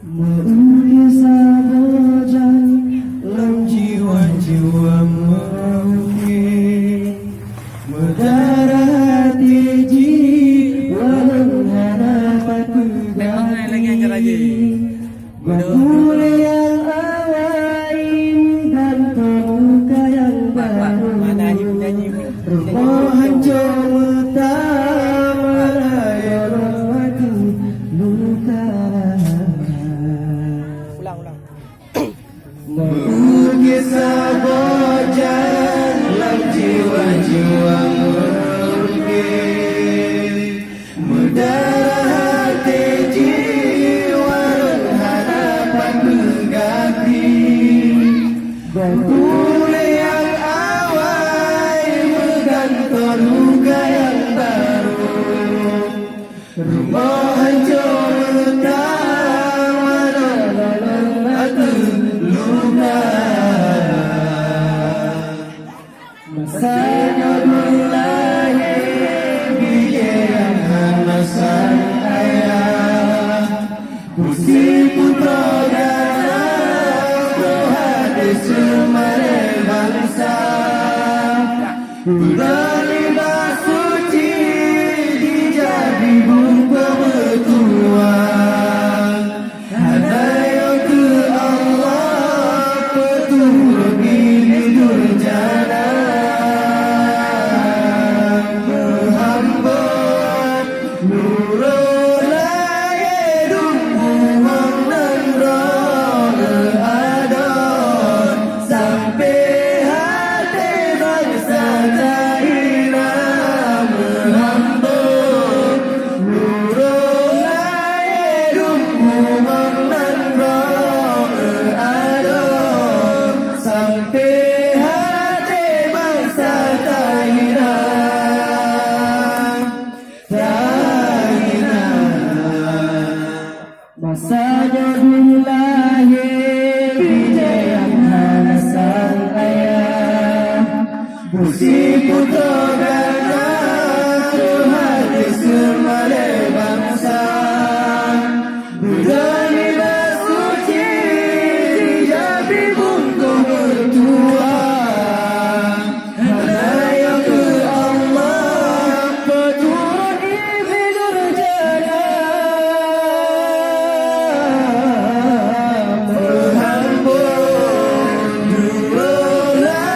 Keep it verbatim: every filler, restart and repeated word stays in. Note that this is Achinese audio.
Meu-ukét saboh jan lam jiwa-jiwa meu-ukét. Meudarah até jih walau hana patut ganti. Bak ureueng nyang awai meugantoe muka nyang barô. Rumoh hanco meutamah, layôm ateueh luka. Meu-ukét saboh jan lam jiwa-jiwa meu-ukét. Meudarah até jih walau hana pat meuganti. Bak ureueng nyang awai meugantoe luka nyang barô. Rumoh hanco meutamah, layôm ateueh luka. Masa nyoe beulahé bijéh nyang hana sang ayah. Peusi putroe gata, putroe hana seumaré bansa. Putroe libas suci dijak di bungkôh meutuwah. Hana yoh keu Allah peuturot di durjana. Meuhambô nurot lahé dum bumoe nan droe adoe. Sampoe até bansa tahina meuhambô. Nurot lahé dum bumoe nan droe adoe. Sampoe até bansa tahina, tahina. Masa nyoe